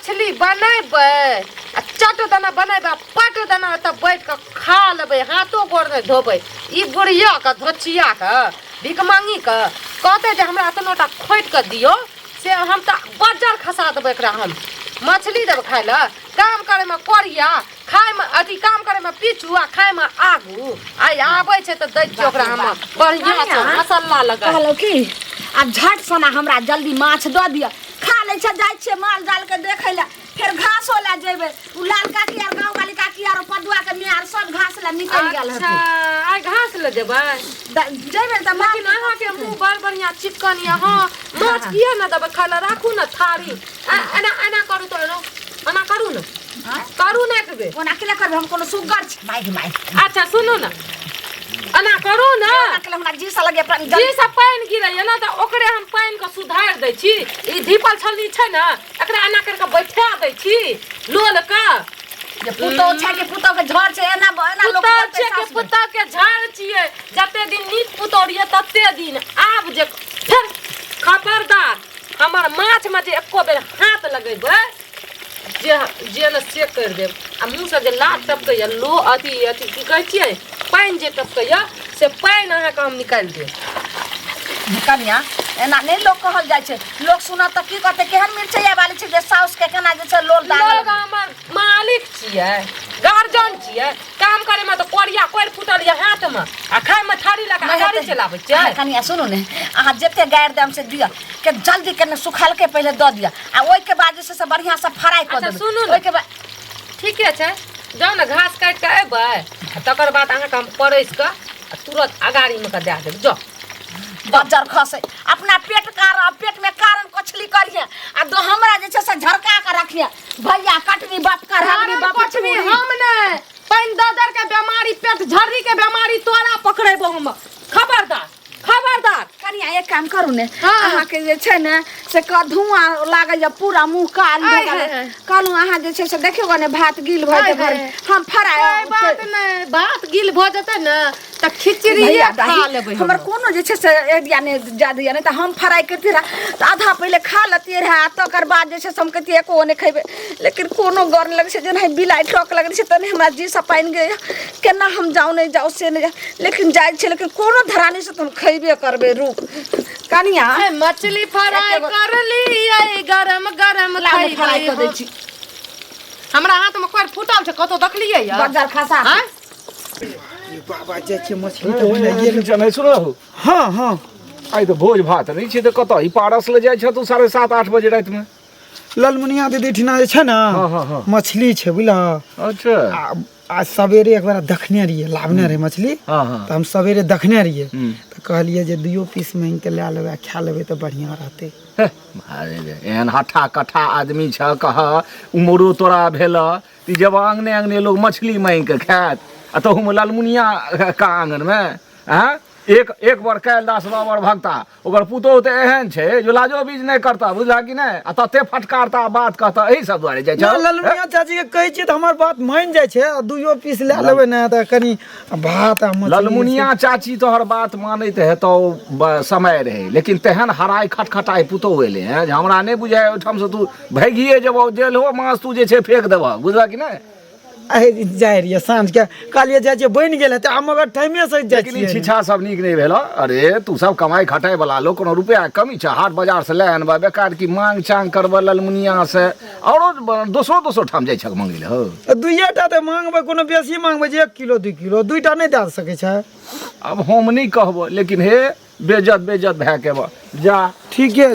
मछली बनेबै आ चट दना बनेबै आ पट दना ओतऽ बैठ कऽ खा लेबै, हाथो गोर नहि धोबै। ई बुढ़िया के धोचिया के भिखमंगी के कहतै जे हमरा एतनो टा खोटि कऽ दियौ, से हम तऽ बज्जर खसा देबै एकरा। हम मछली देबै खाय लए। काम करैमे कोरिया, खायमे अथी, काम करैमे पीछू आ खायमे आगू। आइ आबै छै तऽ दै छियै ओकरा हम बढ़िआँ से मसल्ला लगा। कहलहुँ की, आब झट सना हमरा जल्दी माछ दऽ दिअ, खा लै छै। जाइ छियै माल जाल के देखै लए, फेर घासो लए जेबै। उ लाल काकी आर गाँव वाली काकी आर पदुआ के माय आर सब घास लए निकलि गेल। अच्छा। हथिन। आइ घास लए जेबै? जेबै तऽ माल। लेकिन अहाँके मुँह बड़ बढ़िआँ चिक्कन यऽ। हँ, माछ किया ने देबै खाय लए? राखू ने थारी। एना एना करू तऽ, एना एना करू ने, करू ने एक बेर। ओना केला करबै? हम कोनो सुगर छी? माय गे माय। अच्छा सुनू ने, एना करू ने। ओना केला हमरा जी सा लगे पानि। जी सब पानि गिरैया ने तऽ ओकरे हम पानि के सुधारि दै छी। ई धीपल छलनी छै ने, एकरा एना करि कऽ बैठा दै छी लोल के। जे पुतोह छै कि पुतोह के झड़ छै? एना एना लोक पुतोह बोलतै छियै कि सासु? पुतोह के झाड़ छियै? जते दिन नीक पुतोह रहियै तते दिन। आब जे फेर खबरदार हमर माछमे जे एको बेर हाथ लगेबै, जे जे ने से करि देब। आ मुँहसँ जे लार टपकैया, लो अथी अथी की कहै छियै, पानि जे टपकैया, से पानि अहाँके हम निकालि देब। कनिया, एना नहि लोक कहल जाइ छै। लोक सुनत तऽ की कहतै, केहन मिरचैया वाली छै जे साउस के केना जे छै लोल दागल। लोग हमर मालिक छियै, गार्जियन छियै। काम करे में तऽ कोरिया कोरि फूटल यऽ हाथ में आ खाय में थारी लगा नहि गाड़ी हेतै। चलाबै छियै। अहाँ कनिया सुनू ने, अहाँ जते गारि देम से दिअ के जल्दी कने सुखालके पहिले दऽ दिअ आ ओहिके बाद जे छै से बढ़िआँ से फ्राई कऽ अच्छा, देबै। सुनू ने। ओहिके बाद ठीके छै, जाउ ने घास काटि कऽ अयबै आ तकर बाद अहाँके हम परसि कऽ आ तुरत अगाड़ीमे कऽ दए देब। जाउ। बज्जर खसे अपना पेट कारण, पेट में कारण कछली करिए आ दो हमरा जे छै से झरका के रखिए। भैया कटनी बाप का कारण बाप कटनी हम नहि, पानि ददर के बेमारी, पेट झर्री के बेमारी तोरा पकड़ेबो हम। खबरदार, खबरदार। कनिया, एक काम करू ने। हाँ। अहाँके जे छै ने से धुआं लागैया, पूरा मुँह काल भऽ आय गेल। हाय हाय। कहलहुँ अहाँ जे छै से देखियौ ने, भात गील भऽ आय जेतै घर। हाय। हम फराइ कोइ बात नहि, भात गील भऽ जेतै ने तऽ खिचड़िए भैया खा दाही, लेबै। हमर कोनो जे छै से एरिया नहि जा दैया, नहि तऽ हम फ्राइ करितियै रहए तऽ आधा पहिले खा लेतियै रहए आ तकर बाद जे छै से हम कहितियै एको नहि खयबै। लेकिन कोनो गौर नहि लगै छै, जेनाहि बिलाइ टक लगै छै तेनाहि हमरा जीसँ पानि गेल। केना हम जाउ नहि जाउ से नहि जाउ, लेकिन जाइ छै, लेकिन कोनो धरानीसँ तऽ हम खयबे करबै। रुक कनिया। ए, मछली फ्राई कर लियै, गरम गरम। लाबू, फ्राइ खैबै कऽ दै हम। छी। हमरा हाथ में कोइ फूटल छै कतौ देखलियै यऽ? बज्जर खसा। आँय? ये बाबा, जाइ छियै मछली तऽ बनाइए लेबै। चलै सुनू। हँ हँ। आइ तऽ भोज भात नहि छै तऽ कतऽ ई पारस लए जाइ छह तू 7:30 8 बजे रातिमे? ललमुनिया दीदी ठिना जे छै ने, हँ, हँ, हँ। मछली छै बुझल। अच्छा। आ आज सवेरे एक बार देखने रहियै, लाबने रहै मछली। हँ हँ तऽ हम सवेरे देखने रहियै। हम्म। तऽ कहलियै जे दुइयो पीस मांगि कऽ लए लेबै आ खा लेबै तऽ बढ़िआँ रहतै। हे, अरे रे, एहन हट्ठा कट्ठा आदमी छ कह, उमरो तोरा भेल ई जब आंगने आंगने लोग मछली मांगि कऽ खायत आ तहूमे ललमुनिया का आंगनमे। आँय, एक एक बार कैलदास बाबर भक्ता, ओकर पुतोहु तऽ एहन छै जो लाजो बीज नहि करता, बुझला कि नहि, आ तते फटकारता बात कहता, एहि सब दुआरे जाइ ना, छौ। ललमुनिया चाची के कहै छियै तऽ हमर बात मानि जाइ छै आ दुइयो पीस लए लेबै ने तऽ कनि भात आ मछली। ललमुनिया चाची तोहर बात मानैत हेतौ, समय रहै, लेकिन तेहन हराय खटखटाय पुतोहु एलै हेँ जे हमरा नहि बुझाय ओहिठामसँ तू भागिए जेबौ। देलहो माछ तू जे छै फेक देबह, बुझलह कि नहि? आइ जाइ रहियै साँझके, कहलियै जाइ छियै, बनि गेल हेतै आ मगर टाइमेसँ जाइ लेकिन ई छियै। छिछा सब नीक नहि भेल। अरे तू सब कमाइ खटाइ वाला लोक, कोनो रुपैआ के कमी छै? हाट बाजार से लए अनबह, बेकार की मांग चांग करबह ललमुनिया से? औरो दोसरो दोसरो ठाम जाइ छक मंगै लए हौ? दुइये टा तऽ मांगबै, कोनो बेसी मांगबै जे 1 किलो 2 किलो, दुइटा नहि दए सकै छै? आब हम नहि कहबो, लेकिन हे बेजत बेजत भए के बा जा। ठीके।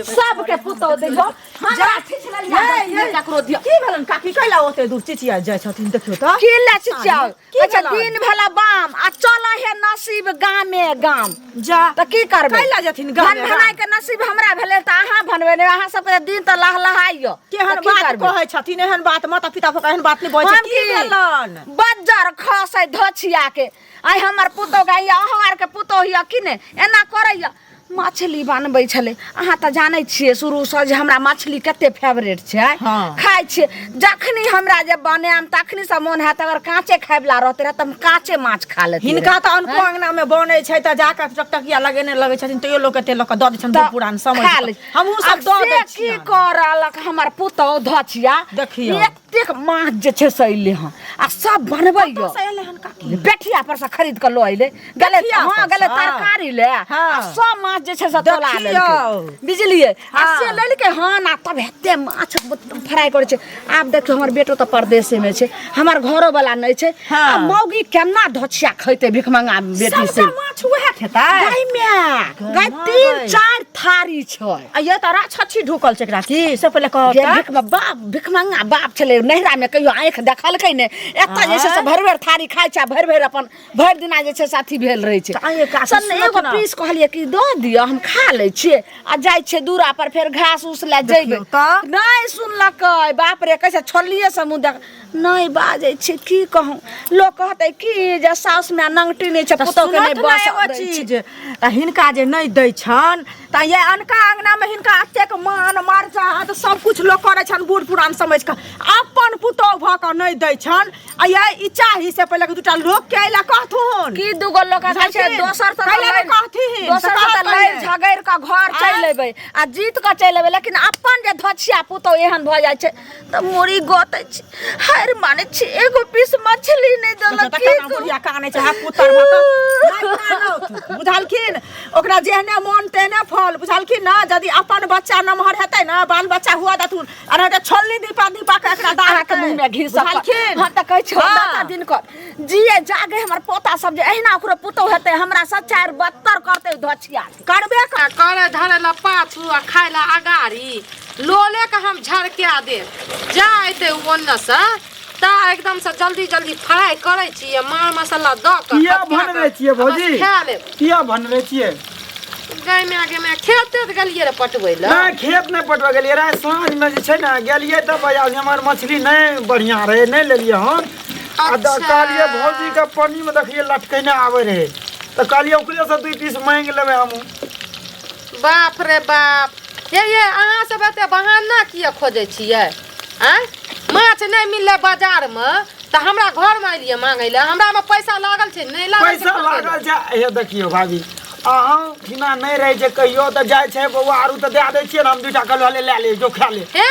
सबके पुतोह देखो हमरा छिछललिया ककरो दियौ। की भेलन काकी, कैला ओते दूर चिचिया जाइ छथिन? देखियौ तऽ। की ले छिछियाउ? की अच्छा। भेलन? दिन भेला बाम आ चल हे नसीब गामे गाम। जा। तऽ की करबै? कैला जेथिन गामे भन भनाइ के नसीब हमरा भेलै तऽ अहाँ भनबै नहि? अहाँ सबके दिन तऽ लहलहाइयो। केहन तऽ की बात करबै? कहै छथिन? एहन बात माता पिता भऽ एहन बात नहि बजै। हम की भेलन? बज्जर खसै धोछिया के। आइ हमर पुतोह के, अहाँ आरके पुतोह यऽ कि नहि एना करैया? मछली बनबै छलै। अहाँ तऽ जानै छियै शुरूसँ जे हमरा मछली कते फेवरेट छै। हाँ। खाइ छियै जखनी हमरा जे बनायम तखनी से मोन हैत, अगर काँचे खायवला रहतै रहए तऽ हम काँचे माछ खा लेतियै। हिनका तऽ अनको अंगना में बनै छै तऽ जाकऽ टकटकिया लगेने लगै छथिन, तैयो लोक एते लऽ कऽ दऽ दै छनि, बूढ़ पुरान समझ खा लै। हमहूँ सब आब दऽ से दै की छियनि। करलक हमर पुतहु धचिया? देखियौ। एतेक माछ जे छै से अयलै हँ आ सब बनबै कतऽसँ एलै हन काकी? बेठिया पर से खरीद कऽ लऽ अयलै, गेलै। बेठिया हँ, पर गेलै सँ? तरकारी ले। हाँ। आ सब माछ जे छै से तोला देखियौ। लेलकै, बुझलियै? आ हाँ। से लेलकै हन आ तब एते माछ फ्राई करै छै। आब देखियौ, हमर बेटो तऽ परदेशेमे छै, हमर घरो वाला नहि छै। हाँ। आ मौगी केना धोछिया खैतै भिखमंगा बेटी से? सबटा माछ उएह खेतै? गाय माय गाय, माय तीन गै। चारि थारी छै। आ ये तऽ राक्षसी ढुकल छै एकरा की से पहिले कहब जे तऽ? भिख बाप भिखमंगा बाप छलै, नैहरामे कहियो आँखि देखलकै नहि। एतऽ जे छै से भरि भरि थारी खाइ छै आ भरि भरि अपन भरि दिना जे छै से अथी भेल रहै छै। तऽ आँय काकी, सन सुनत एगो ने। पीस कहलियै कि दऽ दिअ, हम खा लै छियै आ जाइ छियै दूरा पर फेर घास उस लए जैबै। देखियौ तऽ। नहि सुनलकै। बाप रे, कहै छै छोड़लियै से मुँह देख नहि बाजै छै। की कहूँ, लोक कहतै की जे साउस माय नंगटी नहि छै, तऽ पुतोहके नहि सुनत ने बस एगो दै छै। चीज तऽ हिनका जे नहि दै छनि तऽ ये अनका अंगना में हिनका एतेक मान मर्याद सब कुछ लोक करै छनि बूढ़ पुरान समझ कऽ, अपन पुतोह भऽ कऽ नहि दै छनि। आ ये ई चाही से पहिले दूटा लोक के अइला कहथुन। की दूगो लोक कहै छै? बुझलखिन? दोसर से कैला नहि कहथिन? दोसर से से तऽ कहत लड़ि पहिले। झगड़ि कऽ घर चलि आँय? एबै आ जीत कऽ चलि एबै, लेकिन अपन जे धोछिया पुतोह एहन भऽ जाइ छै तऽ मुड़ी गोतै छी। हारि मानै छी, एगो पीस मछली नहि देलक, की केना कहू? बुढ़िया कानै छै, हाथ पुतर भऽ कऽ नहि कानौत, बुझलखिन? ओकरा जेहने मोन तेहने फल, बुझलखिन ने? यदि अपन बच्चा नमहर हेतै ने, बाल बच्चा हुआ देथुन आ नहि तऽ छोलनी दीपा दीपा के एकरा दाल अहाँके मुँह में घी सब बुझलखिन? हम तऽ कहै छी हाँ। दाता दिन कर जिए जागे हमर पोता सब जे एहिना ओकरो पुतोह हेतै, हमरा से चारि बत्तर करतै धोछिया के। करबे कर आ करे धरे ला पाछू आ खाय ला अगाड़ी, लोले के हम झरका देब। जा एते ओन्ने से ता एकदम से जल्दी जल्दी फ्राई करै छी आ मार मसाला दऽ कऽ किया कचिया कऽ बनबै छियै आ बस भौजी? खा लेब। किया बनबै छियै? गाय माय गे माय, खेते तऽ गेलियै रे पटबै लए। नहि, खेत नहि पटबै गेलियै रहै। साँझमे जे छै ने गेलियै तऽ बाजार, हमर मछली नहि बढ़िआँ रहै, नहि लेलियै हम। आ अच्छा। कहलियै भौजीके पन्नीमे देखलियै लटकेने आबै रहै तऽ कहलियै ओकरेसँ 2 पीस माँगि लेबै हमहूँ। बाप रे बाप, हे ये अहाँ सब एते बहाना किया खोजै छियै? आँय, माछ नहि मिललै बाजारमे तऽ हमरा घरमे एलियै मांगै लए? हमरामे पैसा लागल छै? नहि लागल छै। पैसा खरीदै लए। लागल छै। हे देखियौ भाभी, अहाँ ठिना नहि रहै छै कहियो तऽ जाइ छै बौआ आरू तऽ दए दै छियै ने। हम 2टा कहलहुँ ले ले जो खा ले। हे,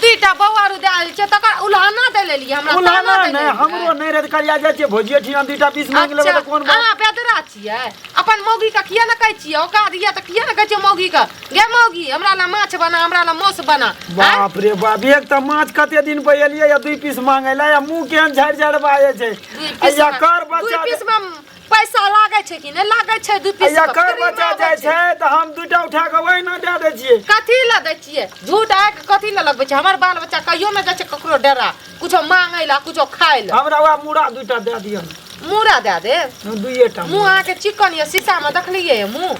2टा बौआ आरू दए दै छियै तकर उल्हाना दै लेलियै हमरा? उल्हाना ताना दै नहि लेलियै? हमरो नहि रहै तऽ कहलियै जाइ छियै भौजिये ठिना 2टा पीस मांगि लेबै। अच्छा, तऽ कोन बात? अहाँ बेदरा छियै? अपन मौगी के किया ने कहै छियै? औकात यऽ तऽ किया ने कहै छियै मौगी के, गे मौगी, हमरा ला माछ बना, हमरा ला मांस बना, आँय? बाप रे बाप, एक तऽ माछ कते दिन पर एलियै या 2 पीस मांगै लए आ मुँह केहन झाड़ि झाड़ि बाजै छै। दुइ आ पीस मे एकर दुइ बच्चा पीस मे पैसा लागै छै कि नहि लागै छै? 2 आ पीस के एकर फ्री मे बच्चा आबै जाइ छै। छै तऽ हम 2टा उठा कऽ ओहिना दए दै छियै। कथी लए दै छियै? झूठ आइ कथी लए लगबै छै? हमर बाल बच्चा कहियो नहि जाइ छै ककरो डेरा कुछो मांगै लए, कुछो खाय लए। हमरा वएह मूड़ा 2टा दए दिअ ने। मूड़ा दए देब? दुइएटा। मुँह अहाँके चिकन यऽ, शीशा मे देखलियै यऽ मुँह?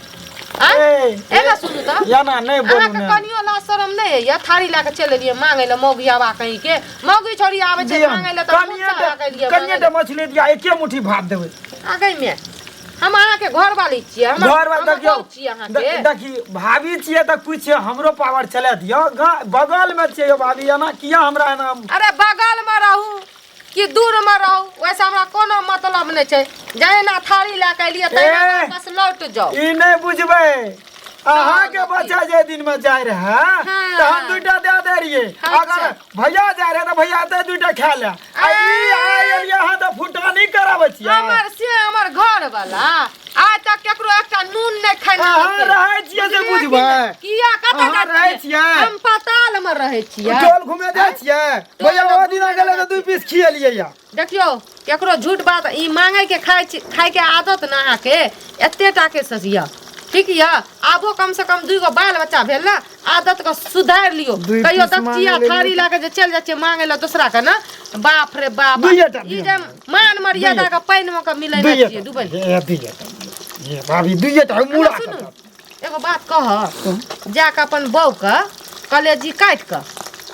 आँय? ए, एना सुनू तऽ एना नहि बोलू अहाँके ने। कनियो लाज शरम नहि होइए? थारी लए कऽ चलि एलियै मांगै लए। मौगी आबा कहीं के मौगी छोड़ी आबै छै दिअ मांगै लए तऽ कनिए मुँह लए कऽ एलियै मांगै कनिए मछली दिअ, एके मुट्ठी भात देबै। लए। आगै मे हम अहाँके घरवाली छियै, हमर घर वाला हमर देखियौ बहू छियै अहाँके। देखी भाभी छियै तऽ कुछ हमरो पावर चला दियौ। बगल मे छियै यौ भाभी, एना किया हमरा एना? अरे बगल मे रहू कि दूर मे रहू, वैसे हमरा कोनो मतलब नहि छै। जहिना थारी लए कऽ एलियै तहिना ए! वापस लौट जाउ। ई नहि बुझबै, अहाँके बच्चा जे दिन में जाय रहे हाँ। तऽ हम 2टा दे दे रहियै। अच्छा। अगर भैया जाय रहे तऽ भैया तऽ 2टा खा ले। आ ई आइ एलियै अहाँ तऽ फुटानी कराबै छियै। हमर से हमर घर वाला आइ तक केकरो एकटा नून नहि खाइ। अहाँ रहै छियै से बुझबै। किया, कतऽ अहाँ जाइ रहै छियै? हम पाताल मे रहै छियै। टोल घुमे जाइ छियै? भैया ओ दिना गेलै तऽ 2 पीस खिएलियै या। देखियौ, केकरो झूठ बात ई मांगै के खाइ छी, खाइ के आदत ने अहाँके एते टा के सजिया ठीक यऽ। आबो कम से कम 2 गो बाल बच्चा भेल ने, आदत के सुधारि लियौ। दुइ कहियो पीस दक्षिया मांगै थारी लेलियै। लए के जे चलि जाइ छियै मांगै लए दोसरा के ने, बाप रे बाप, दुइये टा ई दियौ। जे मान मर्यादा के पानि मे के मिलेने दुइये छियै टा डूबल। हे, दुइये टा हे भाभी, दुइये टा मुड़ा। सुनू, एगो बात कह, जा कऽ अपन बहू के कलेजी काटि कऽ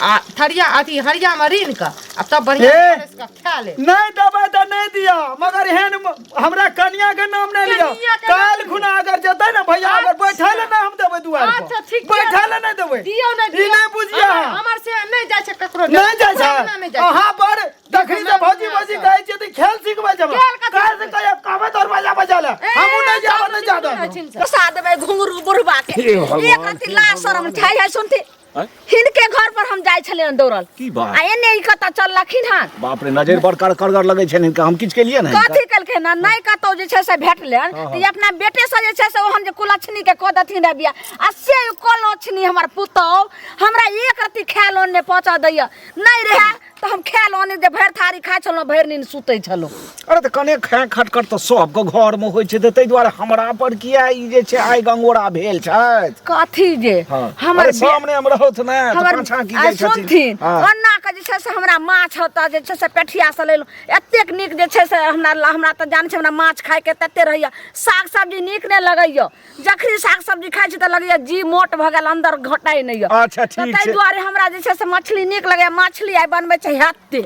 आ थरिया अथी हरिया मे ऋण कऽ आ आ तब बढ़िया ए! परसि कऽ खा ले। नहीं देबै तऽ नहीं दिया, मगर एहन हमरा कनिया के नाम नहीं लिया। कनिया के नाम काल्हि खुना अगर जेतै ने भैया, अगर बैठै ले नहीं हम देबै दुआर पर। अच्छा, ठीक छै। बैठै ले नहीं देबै। दियौ ने, ई दियौ। नहीं बुझिया। हमर से नहि जाइ छै ककरो। नहीं जाइ छै। ककरो अंगना नहि जाइ छै। अहाँ पर तखनी जे भौजी भौजी कहै छियै तऽ खेल सिखबै छै हमरा। खेल कथी काल्हि से कहियो कहबै दरवाजा बजा ले, ए, हमहूँ नहीं जाबै, नहीं जाबै। रहथिन से। फंसा देबै घुंघरू बुढ़बा के। हे भगवान, एक रति लाज शरम छै है सुनती। आँय? हिनके घर पर हम जाइ छलियनि दौड़ल। की बात? आ एने ई कतऽ चललखिन हन? बाप रे, नजर बड़ करगर लगै छनि हिनका, हम किछु केलियै ने हिनका? कथी केलखिन हन? नहि कतौ जे छै से भेटलनि तऽ ई अपना बेटे से जे छै से ओहन जे कुलक्षणी के कऽ देथिन रह बियाह, आ से कुलक्षणी हमर पुतहु हमरा एक रत्ती खाय लऽ नहि पहुँचऽ दैया। नहि रहए तऽ हम खाय लऽ जे भरि थारी खाइ छलहुँ, भरि दिन सुतै छलहुँ। अरे तऽ कने खाय खटखट तऽ सबके घरमे होइ छै, तऽ ताहि दुआरे हमरा पर किया ई जे छै आइ गंगोरा भेल छथि? कथी जे हँ। हमर अरे सामने हम रहौथ ने तऽ हमर पाछाँ की आ जाइ छथिन? सुनथिन, हँ। ओना के जे छै से हमरा माछ ओतऽ जे छै से पेठिया से लेलहुँ, एतेक नीक जे छै से हमरा हमरा तऽ जानै छै हमरा माछ खायके तते रहैया। साग सब्जी नीक नहि लगैया, जखनी साग सब्जी खाइ छी तऽ लगैया जी मोट भऽ गेल, अंदर घटै नहि यऽ। अच्छा, तऽ ठीक ताहि छै। दुआरे हमरा जे छै से मछली नीक लगैया। मछली आइ बनबै छै हेते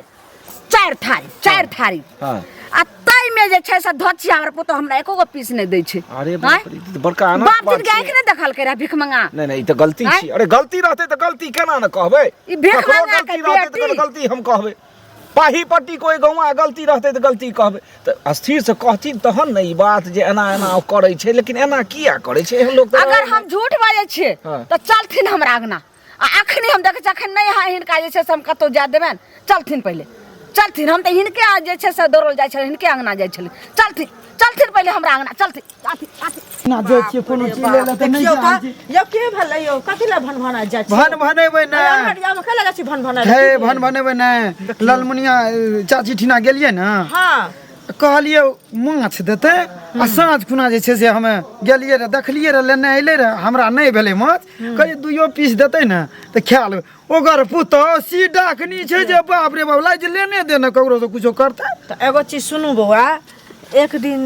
चारि थारी, चारि थारी। हँ। आ ताहिमे जे छै से धोचिया हमर पुतोहु हमरा एको गो पीस नहि दै छै। अरे बाप रे, ई तऽ बड़का अनर्थ बाप बात दिन के छै। आँखि नहि देखलकै रहए भिखमंगा। नहि नहि, ई तऽ गलती आँय? छी। अरे गलती रहतै तऽ गलती केना ने कहबै? ई भीख ककरो मंगा के गलती रहतै तऽ बेटी। गलती हम कहबै। पाही पट्टी कोइ गौआ गलती रहतै तऽ गलती कहबै। तऽ स्थिर से कहथिन तहन ने ई बात जे एना एना ओ करै छै, लेकिन एना किया करै छै एहन लोक तऽ अगर हम झूठ बाजै छियै हँ। तऽ चलथिन हमरा अङ्गना, आ अखनी हम देखै छियै अखन नहि है हिनका जे छै से हम कतहु जाय देबनि। चलथिन पहिले, चलथिन। हम तऽ हिनके जे छै से दौड़ल जाइ छलै, हिनके अङ्गना जाइ छलै। चलथिन, चलथिन पहिले हमरा अङ्गना, चलथिन। आथि आथि ना जाइ छियै कोनो चीज लै लए तऽ नहि देखियौ जाइ तऽ छी। यौ के भेलै यौ, कथी लए भनभना जाइ छी? भन भनेबै ने। अनहरियामे कैला जाइ छी भनभना? हे भन भनेबै ने, ललमुनिया चाची ठिना गेलियै ने। हँ। कहलियै माछ देतै, आ साँझ खुना जे छै से हमे गेलियै रह, देखलियै रह, लेने अयलै रह, हमरा नहि भेलै माछ। कहलियै दुइयो पीस देतै ने तऽ खा लेबै। ओकर पुतहु सी डाकनी छै जे बाप रे बाप, लागै छै लेने देने ककरो से कुछो करतै। तऽ एगो चीज सुनू बौआ, एक दिन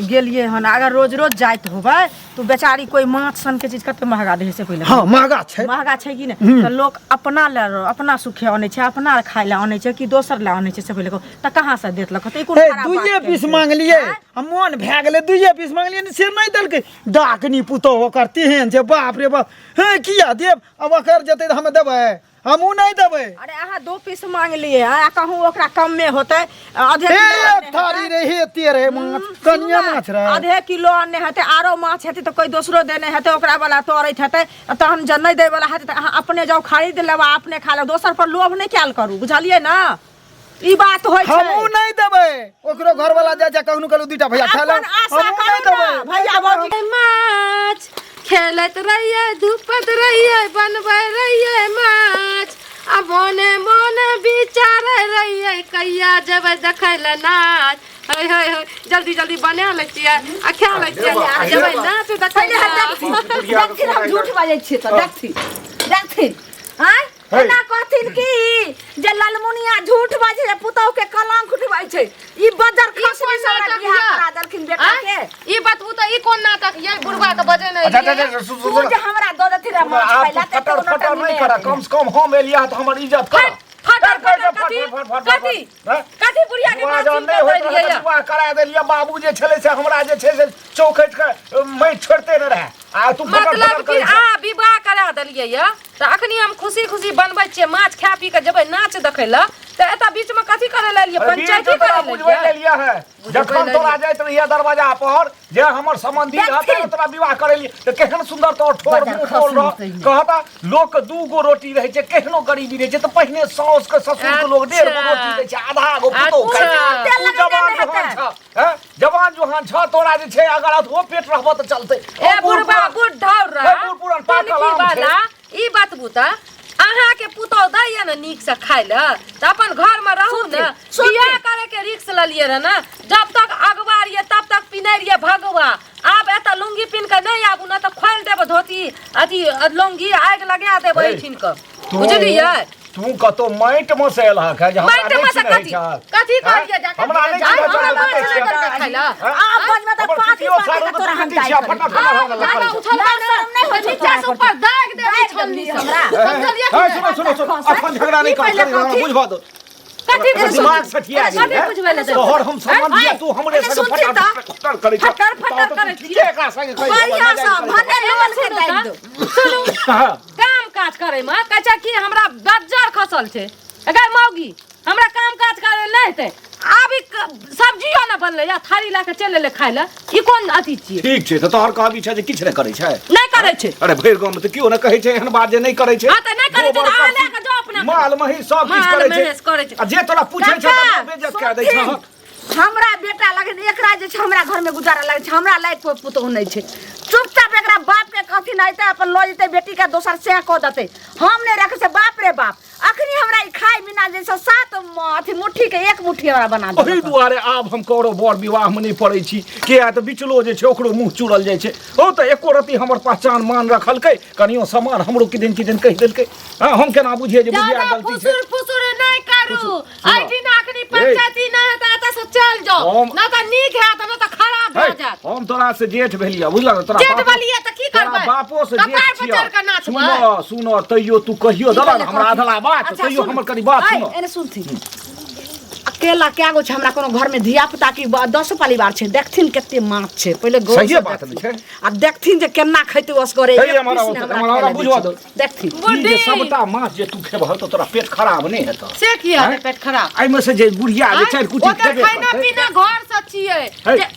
गेलियै हन, अगर रोज रोज जाइत होबै तऽ बेचारी कोइ माछ सनके चीज कते महगा दै छै से पहिले। हँ, महगा छै। महगा छै कि नहि? तऽ लोक अपना लए अपना सुखे अनै छै, अपना खाय लए अनै छै कि दोसर लए अनै छै से पहिले कहू तऽ कहाँ से देत लक? तऽ ई कोन हे खराब बात दुइये पीस केलकै? मांगलियै आ मोन भए गेलै, दुइये पीस मांगलियै ने, से नहि देलकै। डाकनी पुतहु ओकर तेहन छै, बाप रे बाप। हे किया देब? आब ओकर जेतै तऽ हमे देबै? हमहूँ नहि देबै। अरे अहाँ दू पीस मांगलियै आ कहूँ ओकरा कमे होतै, आधे हे किलो एक अनने थारी हेतै। रहे, एते रहे माछ, कनिये माछ रहे। आधे किलो अनने हेतै, आरो माछ हेतै तऽ कोइ दोसरो देने हेतै, ओकरा वाला तोड़ैत हेतै। तहन जब नहि दै वाला हेतै तऽ अहाँ अपने जाउ खरीद लेब आ अपने खा लेब, दोसर पर लोभ नहि कयल करू, बुझलियै ने? ई बात होइ छै। हमहूँ नहि देबै। ओकरो घर वाला जाइ छै कखनो कहलू दूटा भैया खा ले। अपन आशा हमहूँ नहि करू ने देबै। भैया भौजी। माछ खेलैत रहियै, धूपैत रहियै, बनबै रहियै माछ, आ मोने मोने विचारै रहियै कहिया जेबै देखै लए नाच। है है है, जल्दी जल्दी बना लै छियै आ खा लै छियै आ जेबै नाच देखै पहिले लए। देखथिन, देखथिन हम झूठ बाजै छियै तऽ देखथिन, देखथिन। आँय, एना कहथिन कि जे ललमुनिया झूठ बाजै छै, पुतहु के कलंक उठबै छै। ई बजर ई खसनी कोन से हमरा नाटक बियाह यऽ? करा देलखिन बेटा आँय? के। ई बतबू तऽ ई कोन नाटक यऽ बुढ़वा के बजेने अच्छा, रहियै? अच्छा, अच्छा, सुन, तू सुन, जे हमरा दऽ देथिन रे माछ आब खाइ ला तू तऽ फटर एको फटर नोटा नहि नहि कर, हेतै। कम से कम हम एलियै तऽ हमर इज्जत कर। फटर फटर फट, कथी? फट, फट, फट, कथी? फट, हैं? कथी बुढ़िया के विवाह बात जहन सुनि नहि कऽ होइत बजलियै रहै तऽ यऽ? विवाह करा देलियै। बाबू जे छलै से हमरा जे छै से चौखटि के माटि छोड़िते नहि रहै, आ तू फटर मतलब फटर कि करै छह। अहाँ विवाह करा देलियै यऽ तऽ अखनी हम खुशी खुशी बनबै छियै माछ, खा पी कऽ जेबै नाच देखै लए, तऽ एतऽ बीचमे कथी करै लए एलियै? अरे बीच पंचायती तोरा करै लए बुझबै एलियै? लेलियै है। जखन लए तोरा एलियै। जाइत रहियै दरवाजा पर जे हमर संबंधी रहतै देखथिन। तोरा विवाह करेलियै तऽ केहन सुंदर तोर ठोर बजार मुँह ठोर खसनी रह। सही। कहता लोक के दू गो रोटी रहै छै, केहनो गरीबी रहै छै तऽ पहिने साउस के ससुर के लोग 1.5 गो रोटी दै छै, आधा गो पुतोहु खाइ छै। अच्छा। तेल तू लगेने जवान हेतै। जुहान छ, हैं? जवान जुहान छ, तोरा जे छै अगर अधो पेट रहबऽ तऽ चलतै। ए ओ बूढ़ बुढ़बा पुरान- बुढ़ ए बूढ़ पुरान पाकल टनकी आम छै। वाला, ई बतबू तऽ अहाँके पुतहु दैया ने नीक से खाय लए तऽ अपन घर में रहू ने। सुनथिन। बियाह करे के रिक्स ललियै रहे ने, जब तक अगवा रहियै तब तक पिन्है रहियै भगवा। आब एतऽ लुंगी पिन्ह के नहि आबू ने तऽ खोलि देब धोती अथी लुंगी, आगि लगा देब हे, एहिठिन के, बुझलियै? तू कतौ माटि मे से एलहक है जे हमरा माटि नहि मे से चिन्है कथी छहक? कथी कहलियै जाके? हमरा नहि जाय, चिन्है हमरा छहक, माछ देखै नहि छियै। करके खाय लए। आब बजबै तऽ हमर पाँच पितियो पाँच सारू के के तोरा हम पिटी दाइ छियै, करै। फटा फटा हम जादा करै छी। उछलबै लाज ने शरम नहि होइ छै नीचा से तोरा। ऊपर दागि देबै दागि छलनी देबही से। हमरा। समझलियै कि हे, नहि? सुनो सुनो सुनो, अखन झगड़ा नहि ई कर, पहिले कनी हमरा कहथिन। बुझबऽ दो। कथी एकर दिमाग सठिया गेल कथी है? बुझबै लए तोहर हम सामान दिया तू हमरे एने संगे सुनथिन फटर तऽ। फटर करै छ फटर फटर तऽ करै तू ठीके एकरा संगे कहै छह, बढ़िआँ सँ नाजायज करै भने लोल के दाबि दो। सुनू छह। हाँ। काम काज करे में कहै छै कि हमरा बज्जर खसल छै गै मौगी हमरा काम काज करे नहि हेतै आब ई सब्जियो ने बनलै या थारी लए कऽ चलि एलै खाय लए ई कोन अथी छियै ठीक छै तऽ तोहर कहबी छै जे किछु नहि करै छै नहि करै छै अरे भरि गाँव में तऽ केओ नहि कहै छै एहन बात जे नहि करै छै हाँ, तऽ नहि करै छै, गोबर तऽ अहाँ करसी, लए कऽ जाउ अपना माल महींस सब किछु माल करै छै महींस करै छै। आ जे तोरा पूछै छै काका, तकरा बेइज्जत कए दै छै सुनथिन, हमरा बेटा लगन एकरा जे छै हमरा घरमे गुजारा लगै छै हमरा लायक कोइ पुतोहु नहि छै चुपचाप एकरा बापके कहथिन अयतै अपन लऽ जेतै बेटीके दोसर सएह कऽ देतै हम नहि रखै छै बाप रे बाप अखनी हमरा ई खाय बिना जे छै सात अथी मुट्ठी के एक मुट्ठी हमरा बना ओहि देलक दुआरे आब हम ककरो बर विवाहमे नहि पड़ै छी किया तऽ बिचलो जे छै ओकरो मुँह चुरल जाइ छै ओ तऽ एको रत्ती हमर पहचान मान रखलकै कनियो सामान हमरो किदन किदन कहि देलकै हँ हम केना बुझियै जे बुढ़िया ज्यादा गलती छै फुसुर फुसुर नहि करू सुनो। एहिठिन अखनी पंचायती नहि हेतै एतऽ से चलि जाउ हम- नहि तऽ नीक हैत नहि तऽ खराब भऽ हे, जायत हम तोरा से जेठ भेलियै बुझलक ने तोरा जेठ बापो- भेलियै तऽ की तोरा करबै? बापो से कपार जेठ पर छियै चढ़ि कऽ नाचबै? सुनो सुनो तैयो तू कहियो की देला ने कहले हमरा कहथिन? अधला बात अच्छा, तैयो सुन। हमर कनी बात ऐ, सुनो एने सुनथिन अकेला कए गो छै हमरा कोनो घर में धिया पुता की दसो परिवार छै देखथिन कते माछ छै पहिले गौर से सहिए बात देखथिन। ने छै। आ देखथिन जे केना खैते असगरे हे, एक हमरा पीस ने ओतऽ- हमरा हमरा खाय लए दै बुझऽ छै। दो। देखथिन ई जे बुढ़ी। सबटा माछ जे तू खेबह तऽ तोरा पेट खराब नहि हेतौ से किया आँय? हेतै पेट खराब एहिमे से जे बुढ़िया जे चारि कुटी ओकर खेबे खाना करतै पीना घर से छियै हे। जे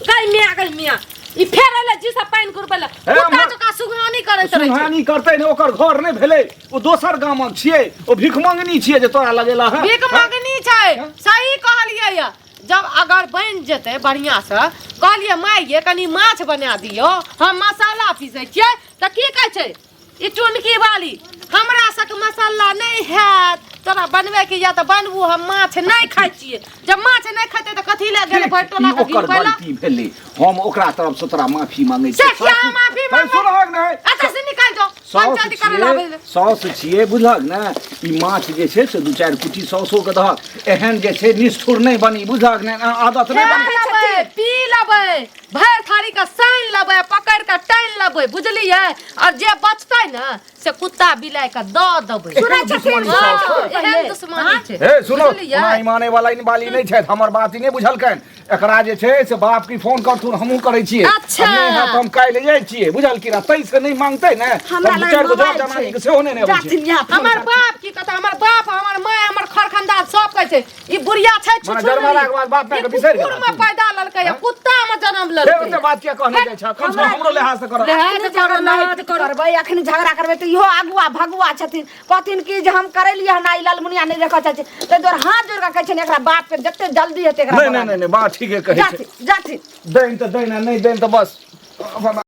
गै मियाँ गै मियाँ ई फेर एलै जी सब पानि गुरबै लए हे, कुत्ता हमरा- जकाँ सुगरानी करैत रहै छै सुनहानी करतै ने ओकर घर नहि भेलै ओ दोसर गामक छियै ओ भिखमंगनी छियै जे तोरा लगेला हँ भीख मंगनी छै सही कहलियै यऽ जब अगर बनि जेतै बढ़िआँ से कहलियै माय ये कनि माछ बना दियौ हम मसाला पीसै छियै तऽ की कहै छै ई टुनकी वाली हमरा सबके मसाला नहि हैत तोरा बनबैके यऽ तऽ बनबू हम माछ नहि खाइ छियै जब माछ नहि खेतै तऽ कथी लए गेल भरि टोला ई के ओकर घिनबै लए गलती भेलै हम ओकरा तरफ से तोरा माफी मांगै से किया माफी हे, मांगबै? सुनहक नहि एतऽ से निकालि जाओ साउस पंचायती करै लए आबै छियै लए। साउस छियै बुझलक ने ई माछ जे छै से दू चारि कुटी साउसो के दहक एहन जे छै निष्ठुर नहि बनी बुझलक ने आदत नहि खा बनी लेबै पी लेबै भरि थारी के सानि लेबै पकड़ि के टानि लेबै बुझलियै और जे बचतै ने से कुत्ता बिलाइ के दऽ देबै सुनै छथिन हँ, सुनै छथिन एहन दुश्मनी छै हे सुनो बुझलियै? ओना ई माने वाला इन वाली नहि छथि हमर बात ई नहि बुझलकनि एकरा जे छै से बाप की फोन करथुन हमहूँ करै छियै अच्छा। आ नहि हैत तऽ हम काल्हि जाइ छियै बुझलखिन आ ताहिसँ नहि मांगतै ने हमरा तऽ दू लग चारि गो जर मोबाइल जनानी छै के सेहो नहि ने अबै छै जाथिन यहाँ फोन हमर करथिन। बाप की कहता हमर बाप हमर माय हमर खरखंदार सब कहै छै ई बुढ़िया छै मने छुछुनरी। जन्मलाके बाद बाप मायके ई बिसरि गेला कुकुर में तू। पैदा लेलकै या कुत्ता में जन्म फेर लेलकै ओते बात किया कहने जाइ छह कम से कम हमरो लिहाज से करऽ लिहाज अखनी करू, झगड़ा लिहाज करू। करबै अखनी झगड़ा करबै तऽ इहो अगुआ भगुआ छथिन कहथिन कि जे हम करेलियै हन आ ई ललमुनिया नहि देखऽ चाहै छै ताहि दुआरे हाथ जोड़ि कऽ कहै छियनि एकरा बापके जते जल्दी हेतै एकरा नहि बना नहि नहि नहि बात ठीके कहै छै जाथिन जाथिन दैन तऽ दैन आ नहि दैन तऽ बस अपन